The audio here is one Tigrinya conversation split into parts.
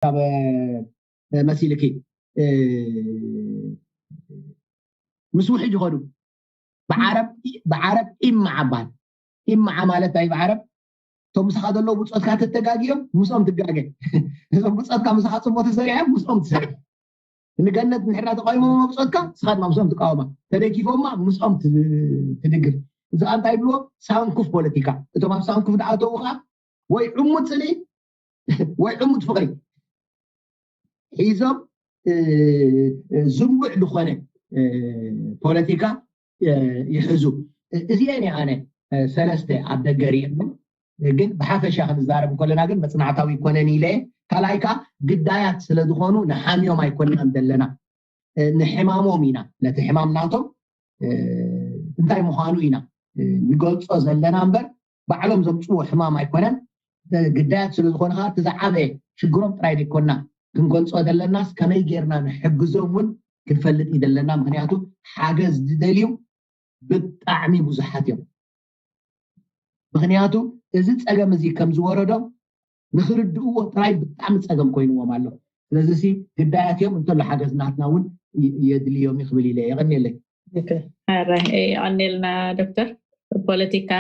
ካብ መሲልኪ ምስ ውሕጅ ይኸዱ። ብዓረብ ኢማዓ በሃል። ኢማዓ ማለት ኣይ ብዓረብ እቶም ምሳኻ ዘለዉ ብፆትካ ተተጋግዮም ምስኦም ትጋገ። እዞም ብፆትካ ምሳኻ ፅቡቅ ተሰሪሖም ምስኦም ትሰርሕ። ንገነት ንሕራ ተቃይሞም ብፆትካ ንስኻ ድማ ምስኦም ትቃወማ። ተደጊፎማ ምስኦም ትድግፍ። እዚ ከዓ እንታይ ይብልዎ? ሳንኩፍ ፖለቲካ። እቶም ኣብ ሳንኩፍ ዝኣተዉ ከዓ ወይ ዕሙት ፅልኢ ወይ ዕሙት ፍቅሪ ሒዞም ዝንቡዕ ዝኾነ ፖለቲካ ይሕዙ። እዚአን ኣነ ሰለስተ ኣብ ደገ ሪኤ። ግን ብሓፈሻ ክንዛረብ ከለና ግን መፅናዕታዊ ይኮነን ኢለ። ካልኣይ ከዓ ግዳያት ስለዝኾኑ ንሓምዮም ኣይኮናን ዘለና፣ ንሕማሞም ኢና። ነቲ ሕማም ናቶም እንታይ ምዃኑ ኢና ንገልፆ ዘለና እምበር ባዕሎም ዘምፅዎ ሕማም ኣይኮነን። ግዳያት ስለዝኾነ ከዓ እቲ ዝዓበየ ሽግሮም ጥራይ ዘይኮና ክንገልፆ ዘለናስ ከመይ ጌርና ንሕግዞም እውን ክንፈልጥ እዩ ዘለና። ምክንያቱ ሓገዝ ዝደልዩ ብጣዕሚ ብዙሓት እዮም። ምክንያቱ እዚ ፀገም እዚ ከም ዝወረዶም ንክርድእዎ ጥራይ ብጣዕሚ ፀገም ኮይንዎም ኣሎ። ስለዚ ሲ ግዳያት እዮም እንተሎ ሓገዝ ናትና እውን የድልዮም እዩ ክብል ኢለ። የቐኒለይ። ሕራይ የቐኒልና ዶክተር። ፖለቲካ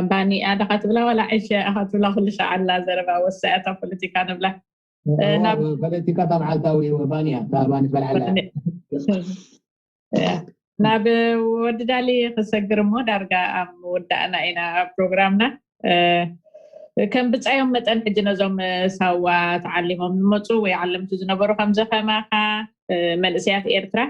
ባኒ እያ ዳኻ ትብላ ዋላ ዕሸ ኢኻ ትብላ? ኩሉ ሻዕ ኣላ ዘረባ ወሳያታ ፖለቲካ ንብላ። ናብ ፖለቲካ እታ መዓልታዊ ባኒ እያ። እታ ባኒ ትበልዓላ እያ። ናብ ወዲ ዳሊ ክሰግር እሞ ዳርጋ ኣብ ምውዳእና ኢና ፕሮግራምና። ከም ብፃዮም መጠን ሕጂ ነዞም ሳዋ ተዓሊሞም ዝመፁ ወይ ዓለምቲ ዝነበሩ ከምዚ ከማኻ መንእሰያት ኤርትራ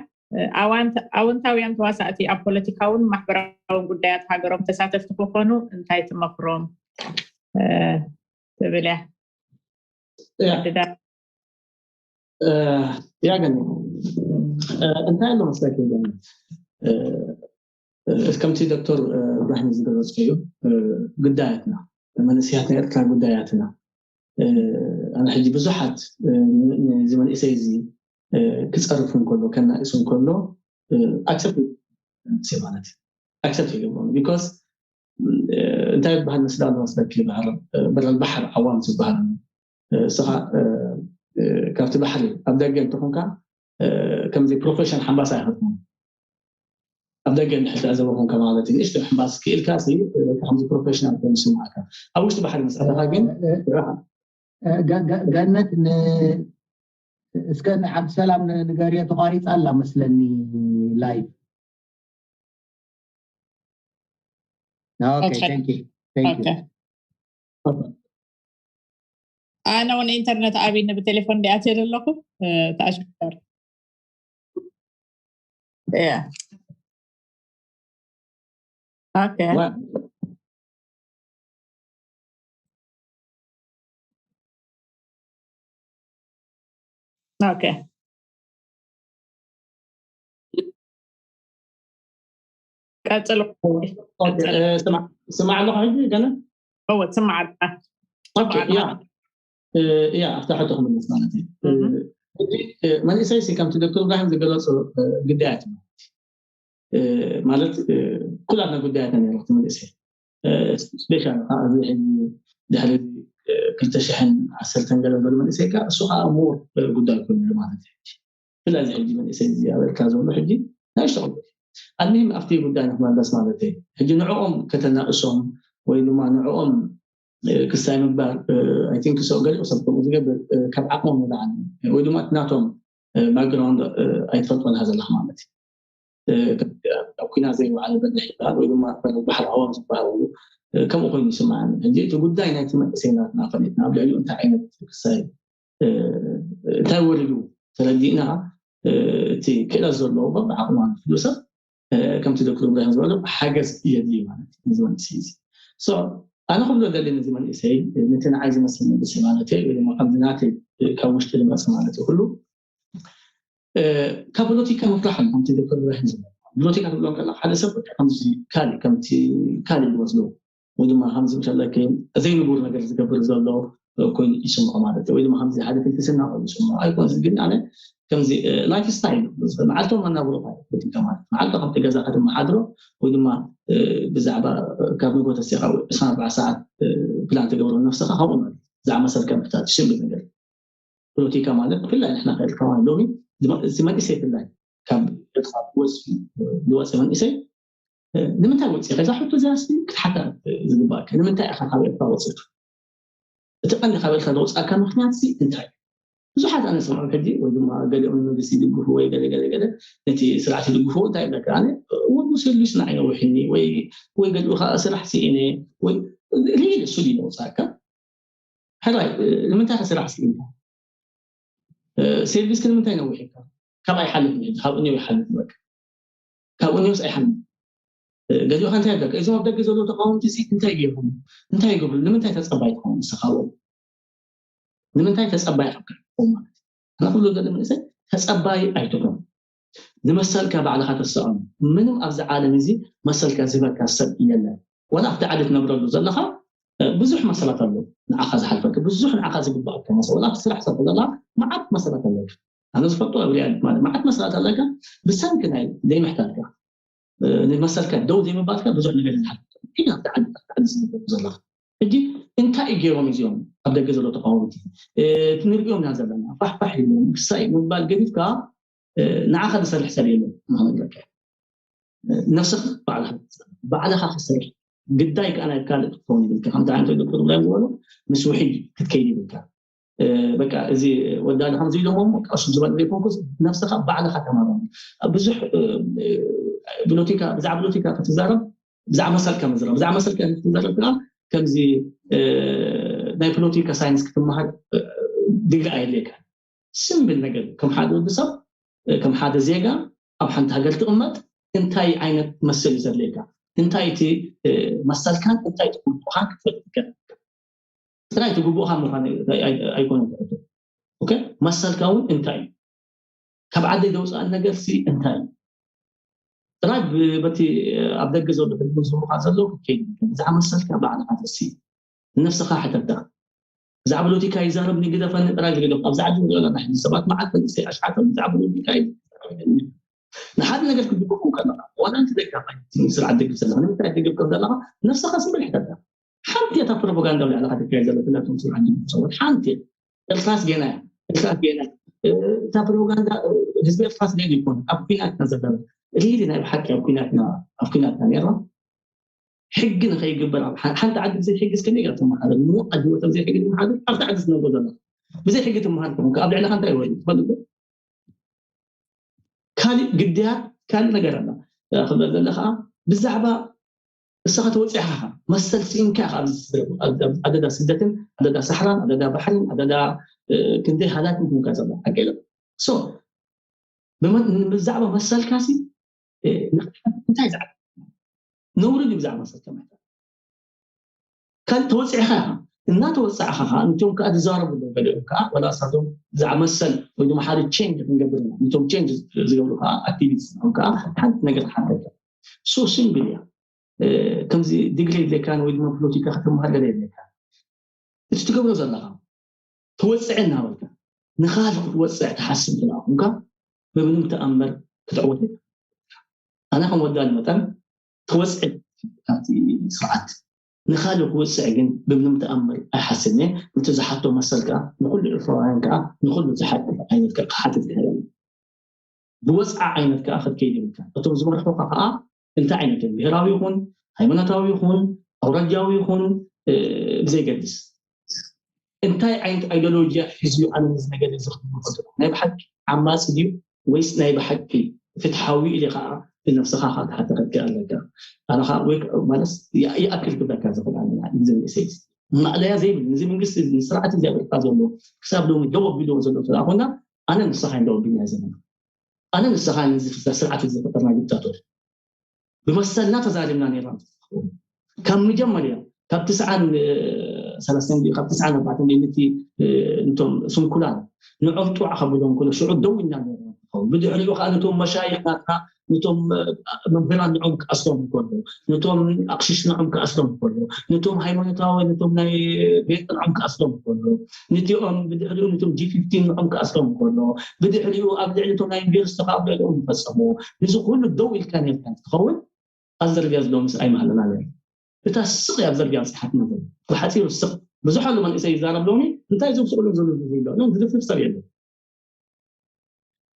ኣወንታውያን ተዋሳእቲ ኣብ ፖለቲካውን ማሕበራውን ጉዳያት ሃገሮም ተሳተፍቲ ክኾኑ እንታይ ትመኽሮም ትብል እያ። ያ ግን እንታይ ኣሎ መስለኪ? ከምቲ ዶክተር እብራሂም ዝገለፅዮ ጉዳያትና መንእሰያት ናይ ኤርትራ ጉዳያትና ኣነ ሕጂ ብዙሓት እዚ መንእሰይ እዚ ክፀርፍ እንከሎ ከናእስ እንከሎ ኣክሰፕት ማለት ኣክሰፕት ይገብሮም። ቢኮዝ እንታይ ዝበሃል መስላ ኣሎ መስለኪ? በረል ባሕር ዓዋም ዝበሃል እስኻ ካብቲ ባሕሪ ኣብ ደገ እንተኾንካ ከምዚ ፕሮፌሽን ሓምባሳ ኣይኸትኩም ኣብ ደገ እንድሕር ትዕዘቦ ኮንካ ማለት እዩ። ንእሽቶ ምሕንባስ ክኢልካ ሲ ከምዚ ፕሮፌሽናል ኮይኑ ይስምዓካ። ኣብ ውሽጢ ባሕሪ ምስ ኣለኻ ግን ገነት እስከ ንዓብሰላም ንገርዮ ተቋሪፃ ኣላ መስለኒ ላይቭ። Okay, thank you. Thank you. ኣነ እውን ኢንተርነት ኣብኒ ብቴሌፎን ዲኣትየ ዘለኹ ተኣሽከር ያ ኦኬ ኦኬ ቀጽሎ ስማዕ ኣለኹ ሕጂ ገና እወ ትስማዕ ኣለኻ እያ ኣብታ ሕቶ ክምልስ ማለት እዩ። ሕጂ መንእሰይ ሲ ከምቲ ዶክተር እብራሂም ዝገለፆ ግዳያት ማለት ማለት ኩላትና ጉዳያት ነይሩ እቲ መንእሰይ ስፔሻል ከዓ እዚ ሕጂ ድሕሪ ክልተ ሽሕን ዓሰርተን ገለ ዝበሉ መንእሰይ ከዓ እሱ ከዓ ምሁር ጉዳይ ኮይኑ ማለት እዩ። ብፍላይ እዚ ሕጂ መንእሰይ እዚ ኣብ ኤርትራ ዘሎ ሕጂ ናይ ሽቕሉ ኣልሚም ኣብቲ ጉዳይ ንክመለስ ማለት እዩ። ሕጂ ንዕኦም ከተናእሶም ወይ ድማ ንዕኦም ክስታይ ምግባር ኣይ ቲንክ ሰው ገሊኡ ሰብ ከምኡ ዝገብር ካብ ዓቕሞም ንላዕሊ ወይ ድማ እቲ ናቶም ባክግራውንድ ኣይትፈልጦን ኢኻ ዘለኻ ማለት እዩ። ኣብ ኩናት ዘይወዓለ በሊሕ ይበሃል ወይ ድማ ባሕሪ ዓዋም ዝበሃል ከምኡ ኮይኑ ይስምዓኒ። ሕጂ እቲ ጉዳይ ናይቲ መንእሰይ ናትና ፈሊጥና ኣብ ልዕሊኡ እንታይ ዓይነት ክስታይ እንታይ ወሪዱ ተረዲእና እቲ ክእለት ዘለዎ በብዓቕሙ ዝፍሉ ሰብ ከምቲ ዶክተር ኢብራሂም ዝበሎ ሓገዝ የድልዩ ማለት እዩ። እዚ መንእሰይ እዚ ኣነ ክብሎ ደሊ ነዚ መንእሰይ ነቲ ንዓይ ዝመስል መንእሰይ ማለት እዩ ወይ ድማ ከምዚ ናተይ ካብ ውሽጢ ዝመፀ ማለት እዩ ኩሉ ካብ ፖለቲካ ምፍራሕ ኣሎ ከምቲ ዶክተር ኢብራሂም ዝበሎ ፖለቲካ ክብሎ ከላ ሓደ ሰብ ከምዚ ካሊእ ከምቲ ካሊእ ዝመስሎ ወይ ድማ ከምዚ ምሸለኪ ዘይንቡር ነገር ዝገብር ዘሎ ኮይኑ ይስምዖ ማለት ወይ ድማ ከምዚ ሓደ ፍልስፍና ኮይኑ ይስምዖ ኣይኮን ግን ኣነ ከምዚ ላይፍ ስታይል መዓልቶም መናብሮ ፖለቲካ ማለት መዓልቶ ከምቲ ገዛ ከተመሓድሮ ወይ ድማ ብዛዕባ ካብ ንጎ ተሲኻ ዕስራን ኣርባዕተ ሰዓት ፕላን ትገብሮ ነፍስኻ ከምኡ ማለት ዝኣመሰልካ ምሕታት ሽብል ነገር ፖለቲካ ማለት ብፍላይ ንሕና ከኤርትራውያን ሎሚ እዚ መንእሰይ ብፍላይ ካብ ኤርትራ ዝወፅ መንእሰይ ንምንታይ ወፂ ከዛ ሕቶ እዚኣ ክትሓታ ዝግባእ ንምንታይ ኢኻ ካብ ኤርትራ ወፅካ እቲ ቀንዲ ካብ ኤርትራ ዘውፅኣካ ምክንያት እንታይ ብዙሓት ኣነ ሰምዖም ሕጂ ወይ ድማ ገሊኦም ንመንግስቲ ይድግፉ ወይ ገለ ገለ ገለ ነቲ ስርዓት ይድግፉ እንታይ ይብለካ ኣነ ወዱ ሰርቪስ ንዓይ ነውሕኒ ወይ ወይ ገሊኡ ከዓ ስራሕ ስኢነ ወይ ሪል እሱ ድዩ ዘውፅኣካ ሕራይ ንምንታይ ከ ስራሕ ስኢንካ ሰርቪስ ክንምንታይ ነውሕካ ካብ ኣይሓልፍ ካብ እኒው ይሓልፍ በቃ ካብ እኒውስ ኣይሓልፍ ገሊኡ እንታይ ይብለካ እዞም ኣብ ደገ ዘለዉ ተቃወምቲ እንታይ ገይሮም እንታይ ይገብሩ ንምንታይ ተፀባይ ትኸውን ንስኻዎም ንምንታይ ተፀባይ ኣብካ ማለት ኣነ ኩሉ ገለ መንእሰይ ተፀባይ ኣይትኹን ንመሰልካ ባዕልካ ተሰቐም ምንም ኣብዚ ዓለም እዚ መሰልካ ዝህበካ ሰብ የለን ወላ ኣብቲ ዓዲ ትነብረሉ ዘለካ ብዙሕ መሰላት ኣሎ ንዓኻ ዝሓልፈካ ብዙሕ ንዓኻ ዝግባኣካ መሰል ወላ ኣብቲ ስራሕ ሰብ ዘለካ መዓት መሰላት ኣለካ ኣነ ዝፈልጦ ኣብያ ማለት መዓት መሰላት ኣለካ ብሰንኪ ናይ ዘይምሕታትካ ንመሰልካ ደው ዘይምባልካ ብዙሕ ነገር ዝሓልፍ ኢና ኣብቲ ዓዲ ኣብቲ ዓዲ ዝነብሩ ዘለካ ሕጂ እንታይ እዩ ገይሮም እዚኦም ኣብ ደገ ዘሎ ተቃወምቲ እቲ ንሪኦም ኢና ዘለና ፋሕፋሕ ኢሎም ክሳይ ምባል ገዲፍካ ንዓኻ ዝሰርሕ ሰብ የለን ንክነግረካ ነብስኻ ባዕልኻ ባዕልኻ ክሰርሕ ግዳይ ከዓ ናይ ካልእ ክትከውን ይብልካ ከምቲ ዓይነት ዶክተር ብላይ ዝበሎ ምስ ውሒድ ክትከይድ ይብልካ በቃ እዚ ወዳሊ ከምዚ ኢሎሞ ቀሱ ዝበል ዘይኮንኩስ ነብስኻ ባዕልኻ ተማረም ብዙሕ ፖለቲካ ብዛዕባ ፖለቲካ ክትዛረብ ብዛዕባ መሰልካ ምዝራብ ብዛዕባ መሰልካ ክትዛረብ ከዓ ከምዚ ናይ ፖለቲካ ሳይንስ ክትመሃር ድግሪ ኣየድልየካ ስምብል ነገር ከም ሓደ ወዲ ሰብ ከም ሓደ ዜጋ ኣብ ሓንቲ ሃገር ትቕመጥ እንታይ ዓይነት መሰል እዩ ዘድልየካ እንታይ እቲ መሰልካን እንታይ እቲ ጉቡእኻን ክትፈልጥ ይከኣል ጥራይ እቲ ጉቡእኻ ምዃን ኣይኮነን ትሕቶ ኦኬ መሰልካ እውን እንታይ እዩ ካብ ዓደይ ዘውፅኣን ነገር ሲ እንታይ እዩ ጥራይ በቲ ኣብ ደገ ዘሎ ሕልሚ ዝህቡካ ዘለዉ ክትከይድ ብዛዕባ መሰልካ ባዕልካ ተሲ ንነፍስኻ ሕተታ ብዛዕባ ፖለቲካ ይዛረብ ንግደፈኒ ጥራይ ዝግደፍ ኣብዚ ዓዲ ንሪኦ ኣለና ሕዚ ሰባት መዓልቲ ንእሰይ ኣሽሓት ብዛዕባ ፖለቲካ ንሓደ ነገር ክድግፉ ከለካ ዋላ እንተ ደጋፋይ ስርዓት ደግፍ ዘለካ ንምንታይ ትድግፍ ከም ዘለካ ነፍስኻ ስምብል ሕተታ ሓንቲ እያ እታ ፕሮፓጋንዳ ኣብ ልዕሊ ካድርካ ዘለ ክላቶም ስርዓት ዝብሉ ሰባት ሓንቲ እያ ኤርትራስ ጌና እያ ኤርትራስ ጌና እታ ፕሮፓጋንዳ ህዝቢ ኤርትራስ ጌና ይኮነ ኣብ ኩናትና ዘለና ሪሊ ናይ ብሓቂ ኣብ ኩናትና ኣብ ኩናትና ነራ ሕጊ ንኸይግበር ኣብ ሓንቲ ዓዲ ብዘይ ሕጊ እስከ ኔጋ ትመሓደር ምዉቕ ዓዲ ወተ ብዘይ ሕጊ ትመሓደር ኣብቲ ዓዲ ዝነብሮ ዘሎ ብዘይ ሕጊ ትመሃር ከሆንካ ኣብ ልዕለካ እንታይ ይወርድ ትፈልጥ ካልእ ግድያት ካልእ ነገር ኣላ ክብለ ዘለካ ብዛዕባ ንስኻ ተወፂዕካ መሰል ስኢንካ ኢኻ ኣብዚ ትዝረብ ኣደዳ ስደትን ኣደዳ ሳሕራን ኣደዳ ባሕርን ኣደዳ ክንደይ ሃላትን ኩንካ ዘሎ ሓቂ ዶ ሶ ብዛዕባ መሰልካ ሲ እንታይ ዝዓብ ነውሪ ድዩ ብዛዕባ መሰልካ ምሕታት ካልእ ተወፂዕካ ኢኻ እናተወፃዕካ ከዓ ንቶም ከዓ ዝዛረቡ ገሊኦም ከዓ ወላ ሳቶም ብዛዕባ መሰል ወይ ድማ ሓደ ቼንጅ ክንገብር ኢና ንቶም ቼንጅ ዝገብሩ ከዓ ኣክቲቪስት ንኦም ከዓ ሓንቲ ነገር ክሓተካ ሶ ሲምብል እያ ከምዚ ዲግሪ የድልየካን ወይ ድማ ፖለቲካ ክትምሃር ገለ የድልየካ እቲ ትገብሮ ዘለካ ትወፅዕ እናበልካ ንኻል ክትወፅዕ ትሓስብ ዝለኣኹምካ ብምንም ተኣምር ክትዕወት ኣነ ከም ወዳል መጠን ትወፅዕ ካብቲ ስርዓት ንኻል ክወፅዕ ግን ብምንም ተኣምር ኣይሓስብን እቲ ዝሓቶ መሰል ከዓ ንኩሉ ኤርትራውያን ከዓ ንኩሉ ዝሓት ዓይነት ክሓትት ይኽእል ብወፅዓ ዓይነት ከዓ ክትከይድ ይብልካ እቶም ዝመርሑካ ከዓ እንታይ ዓይነት እዮም ብሄራዊ ይኹን ሃይማኖታዊ ይኹን ኣውራጃዊ ይኹን ብዘይገድስ እንታይ ዓይነት ኣይዲዮሎጂ ሒዝዩ ኣነ እዚ ነገር እዚ ክትምልኮ ናይ ብሓቂ ዓማፂ ድዩ ወይስ ናይ ብሓቂ ፍትሓዊ ኢለ ከዓ ብነብስኻ ክትሓተኸልካ ኣለካ ኣነኻ ወይ ማለት ይኣክል ክብለካ ዝኽእል ኣለና እዚ መንእሰይ ማእለያ ዘይብል እዚ መንግስቲ ስርዓት እግዚኣብርካ ዘሎ ክሳብ ሎሚ ደው ኣቢልዎ ዘሎ ስለኣኾና ኣነ ንስኻ ደው ኣቢልና ዘለና ኣነ ንስኻ ስርዓት ዝፈጠርና ዲክታቶር ብመሰልና ተዛሪብና ነርና ካብ መጀመርያ ካብ ትስዓን ሰለስተን ካብ ትስዓን ኣርባዕተን ነቲ ነቶም ስንኩላን ንዖም ጥዋዕ ከብሎም ከሎ ሽዑ ደው ኢልና ነርና ብድሕሪኡ ከዓ ነቶም መሻይኽ ናትና ነቶም መምህራን ንዖም ክኣስሮም ከሎ ነቶም ኣቕሽሽ ንዖም ክኣስሮም ከሎ ነቶም ሃይማኖታዊ ነቶም ናይ ቤት ንዖም ክኣስሮም ከሎ ንቲኦም ብድሕሪኡ ነቶም ጂ ፊፍቲን ንዖም ክኣስሮም ከሎ ብድሕሪኡ ኣብ ልዕሊ እቶም ናይ ዩኒቨርሲቲ ከዓ ኣብ ልዕሊኦም ዝፈፀሙ እዚ ኩሉ ደው ኢልካ ነርካ እንትኸውን ኣብ ዘርቢያ ዝለምስ ኣይመሃለና ነሩ እታ ስቕ ኣብ ዘርቢያ ኣብፅሓትና ዘሎ ብሓፂሩ ስቕ ብዙሕ ኣሎ መንእሰይ ይዛረብ ሎሚ እንታይ እዞም ስቕሎም ዘሎ ዝብሎ ሎም ዝድፍር ሰብ የለን።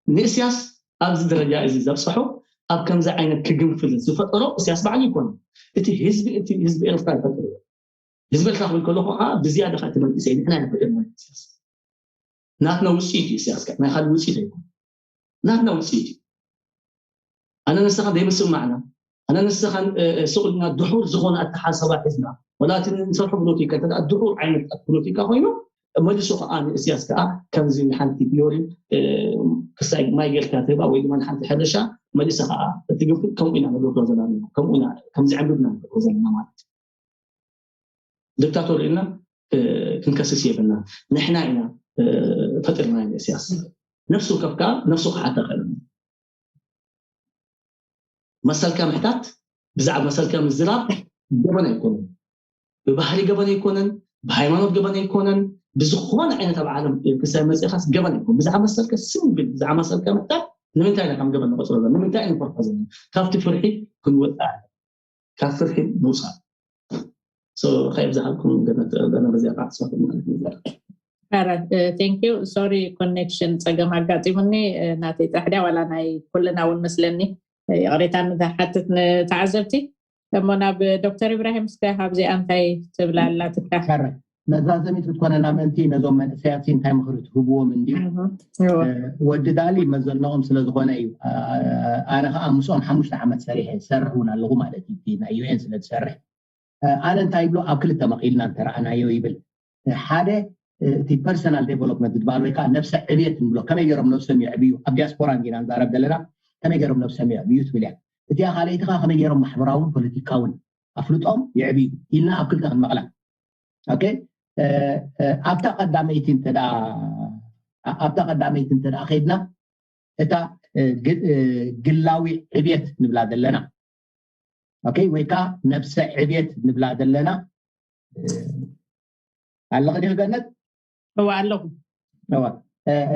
ንእስያስ ኣብዚ ደረጃ እዚ ዘብፅሖ ኣብ ከምዚ ዓይነት ክግንፍል ዝፈጠሮ እስያስ ባዕሉ ይኮነ፣ እቲ ህዝቢ እቲ ህዝቢ ኤርትራ ይፈጠሮ። ህዝቢ ኤርትራ ክብል ከለኹ ከዓ ብዝያዳ ከዓ እቲ መንእሰይ ንሕና ኢና ፈጢርና እስያስ። ናትና ውፅኢት እዩ እስያስ፣ ናይ ካልእ ውፅኢት ኣይኮነ፣ ናትና ውፅኢት እዩ። ኣነ ንስኻ ዘይምስማዕና ኣነ ንስኻን ስቕ ኢልና ድሑር ዝኾነ ኣተሓሳባ ሒዝና ወላ እቲ ንሰርሖ ፖለቲካ እንተ ድሑር ዓይነት ፖለቲካ ኮይኑ መሊሱ ከዓ ንእስያስ ከዓ ከምዚ ሓንቲ ፊዮሪ ክሳይ ማይ ጌርካ ትህባ ወይ ድማ ንሓንቲ ሕርሻ መሊሰ ከዓ እቲ ግንፍል ከምኡ ኢና ንገብሮ ዘለና ከምኡ ኢና ከምዚ ዕምብብና ንገብሮ ዘለና ማለት እዩ። ዲክታቶር ኢልና ክንከስስ የብልና። ንሕና ኢና ፈጢርና ንእስያስ ነፍሱ ከፍካ ነፍሱ ክሓታ ከለና መሰልካ ምሕታት ብዛዕባ መሰልካ ምዝራብ ገበን ኣይኮነን። ብባህሊ ገበን ኣይኮነን፣ ብሃይማኖት ገበን ኣይኮነን፣ ብዝኾነ ዓይነት ኣብ ዓለም ክሳብ መፅእኻስ ገበን ኣይኮን። ብዛዕባ መሰልካ ስምብል ብዛዕባ መሰልካ ምሕታት ንምንታይ ኢና ከም ገበን ንቆፅሮ ዘለና? ንምንታይ ኢና ንፈርሖ ዘለና? ካብቲ ፍርሒ ክንወፅእ ኣለ ካብ ፍርሒ ምውፃእ ከየብዝሓልኩም ገነት በዚኣ ከዓ ትስማዕኩም ማለት እዩ። ቴንክ ዩ ሶሪ ኮኔክሽን ፀገም ኣጋጢሙኒ ናተይ ጥራሕ ድያ ዋላ ናይ ኩልና እውን መስለኒ ይቕሬታ ንሓትት ንተዓዘብቲ እሞ ናብ ዶክተር ኢብራሂም እስከ ካብዚኣ እንታይ ትብላ ኣላትካ መዛዘሚት ክትኮነና ምእንቲ ነዞም መንእሰያት እንታይ ምክሪ ትህብዎም እንዲ ወዲ ዳሊ መዘነኦም ስለዝኮነ እዩ ኣነ ከዓ ምስኦም ሓሙሽተ ዓመት ሰሪሐ ዝሰርሕ እውን ኣለኹ ማለት እዩ ናይ ዩኤን ስለዝሰርሕ ኣነ እንታይ ይብሎ ኣብ ክልተ መቂልና እንተረኣናዮ ይብል ሓደ እቲ ፐርሰናል ዴቨሎፕመንት ዝበሃል ወይ ከዓ ነብሰ ዕብየት ንብሎ ከመይ ገይሮም ነብሶም የዕብዩ ኣብ ዲያስፖራ እንዲና ንዛረብ ዘለና ከመይ ገይሮም ነብሶም የዕብዩ ትብል እያ እቲኣ ካልኣይቲ ከዓ ከመይ ገይሮም ማሕበራውን ፖለቲካውን ኣፍልጦም የዕብዩ ኢልና ኣብ ክልተ ክንመቕላ ኦኬ ኣብታ ቀዳመይቲ እንተ ኣብታ ቀዳመይቲ እንተ ከይድና እታ ግላዊ ዕብየት ንብላ ዘለና ኦኬ ወይ ከዓ ነብሰ ዕብየት ንብላ ዘለና ኣለኺ ዲኺ ገነት እዋ ኣለኹ እዋ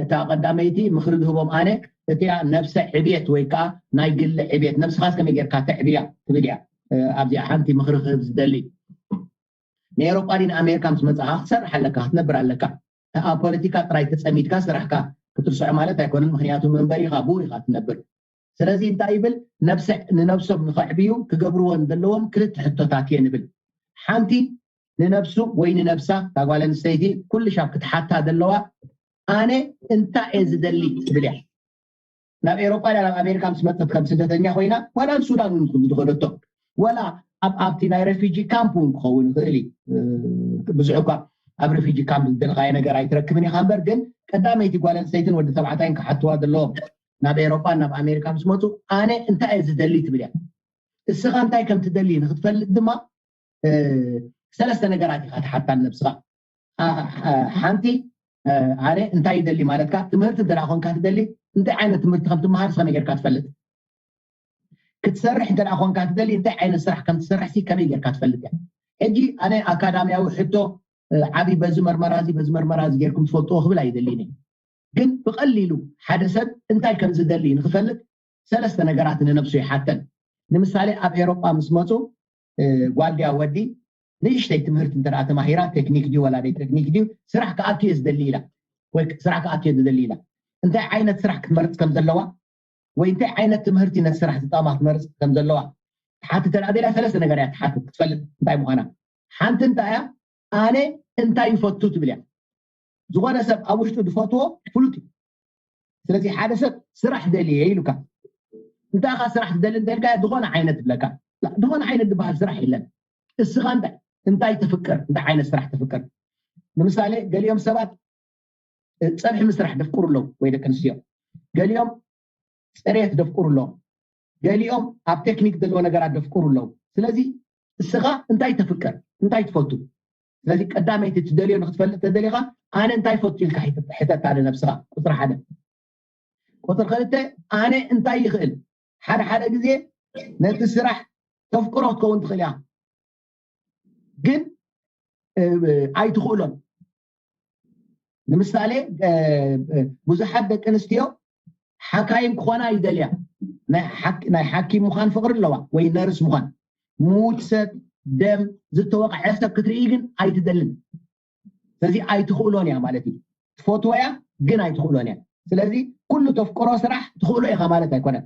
እታ ቀዳመይቲ ምኽሪ ዝህቦም ኣነ እቲኣ ነብሰ ዕብየት ወይ ከዓ ናይ ግሊ ዕብየት ነብስኻስ ከመይ ጌርካ ተዕብያ ትብል እያ ኣብዚኣ ሓንቲ ምኽሪ ክህብ ዝደሊ ንኤሮጳ ዲ ንኣሜሪካ ምስ መፅኻ ክትሰርሕ ኣለካ ክትነብር ኣለካ ኣብ ፖለቲካ ጥራይ ተፀሚድካ ስራሕካ ክትርስዖ ማለት ኣይኮነን ምክንያቱ መንበሪኻ ብኡ ኢኻ ትነብር ስለዚ እንታይ ይብል ንነብሶም ንኸዕብዩ ክገብርዎ ዘለዎም ክልተ ሕቶታት እየ ንብል ሓንቲ ንነብሱ ወይ ንነብሳ እታ ጓል ኣንስተይቲ ኩሉ ሻብ ክትሓታ ዘለዋ ኣነ እንታይ እየ ዝደሊ ትብል እያ ናብ ኤሮጳ ናብ ኣሜሪካ ምስ መፀት ከም ስደተኛ ኮይና ዋላ ኣብ ሱዳን እውን ዝኸደቶ ዋላ ኣብ ኣብቲ ናይ ረፊጂ ካምፕ እውን ክኸውን ይኽእል እዩ ብዙሕ እኳ ኣብ ረፊጂ ካምፕ ዝደልኻዮ ነገር ኣይትረክብን ኢኻ እምበር ግን ቀዳመይቲ ጓል ኣንስተይትን ወዲ ተባዕታይን ክሓትዋ ዘለዎም ናብ ኤሮጳ ናብ ኣሜሪካ ምስ መፁ ኣነ እንታይ እየ ዝደሊ ትብል እያ እስኻ እንታይ ከም ትደሊ ንክትፈልጥ ድማ ሰለስተ ነገራት ኢኻ ትሓታን ነብስኻ ሓንቲ ኣነ እንታይ ይደሊ ማለትካ ትምህርቲ እንተ ኮንካ ትደሊ እንታይ ዓይነት ትምህርቲ ከም ትመሃር ከመይ ጌርካ ትፈልጥ ክትሰርሕ እንተ ኮንካ ትደሊ እንታይ ዓይነት ስራሕ ከም ትሰርሕ ከመይ ጌርካ ትፈልጥ እያ ሕጂ ኣነ ኣካዳሚያዊ ሕቶ ዓብይ በዚ መርመራ እዚ በዚ መርመራ እዚ ጌርኩም ትፈልጥዎ ክብል ኣይደሊን ግን ብቐሊሉ ሓደ ሰብ እንታይ ከም ዝደሊ ንክፈልጥ ሰለስተ ነገራት ንነብሱ ይሓተን ንምሳሌ ኣብ ኤሮጳ ምስ መፁ ጓል ድያ ወዲ ንእሽተይ ትምህርቲ እንተ ተማሂራ ቴክኒክ ድዩ ወላ ቴክኒክ ድዩ ስራሕ ክኣቱ እየ ዝደሊ ኢላ ወይ ስራሕ ክኣቱ እየ ዝደሊ ኢላ እንታይ ዓይነት ስራሕ ክትመርፅ ከም ዘለዋ ወይ እንታይ ዓይነት ትምህርቲ ነቲ ስራሕ ዝጠቕማ ክትመርፅ ከም ዘለዋ ትሓትት እንተ ደላ ሰለስተ ነገር እያ ትሓትት ክትፈልጥ እንታይ ምዃና ሓንቲ እንታይ እያ ኣነ እንታይ ይፈቱ ትብል እያ ዝኾነ ሰብ ኣብ ውሽጡ ዝፈትዎ ፍሉጥ እዩ ስለዚ ሓደ ሰብ ስራሕ ደልየ ኢሉካ እንታይ ካ ስራሕ ትደሊ እንተልካ ዝኾነ ዓይነት ትብለካ ዝኾነ ዓይነት ዝበሃል ስራሕ የለን እስኻ እንታይ እንታይ ትፍቅር እንታይ ዓይነት ስራሕ ትፍቅር ንምሳሌ ገሊኦም ሰባት ፀብሒ ምስራሕ ደፍቅሩ ኣለዉ ወይ ደቂ ኣንስትዮ ገሊኦም ፅሬት ደፍቅሩ ኣለዉ ገሊኦም ኣብ ቴክኒክ ዘለዎ ነገራት ደፍቅሩ ኣለዉ ስለዚ እስኻ እንታይ ተፍቅር እንታይ ትፈቱ ስለዚ ቀዳመይቲ ትደልዮ ንክትፈልጥ ተደሊኻ ኣነ እንታይ ፈቱ ኢልካ ሕተታ ንነብስኻ ቁፅሪ ሓደ ቁፅሪ ክልተ ኣነ እንታይ ይኽእል ሓደ ሓደ ግዜ ነቲ ስራሕ ተፍቅሮ ክትከውን ትኽእል እያ ግን ኣይትኽእሎን ንምሳሌ ብዙሓት ደቂ ኣንስትዮ ሓካይም ክኾና ይደልያ ናይ ሓኪም ምዃን ፍቕሪ ኣለዋ ወይ ነርስ ምዃን ምውት ሰብ ደም ዝተወቕዐ ሰብ ክትርኢ ግን ኣይትደልን ስለዚ ኣይትኽእሎን እያ ማለት እዩ። ትፈትዎ እያ ግን ኣይትኽእሎን እያ። ስለዚ ኩሉ ተፍቅሮ ስራሕ ትኽእሎ ኢኻ ማለት ኣይኮነን።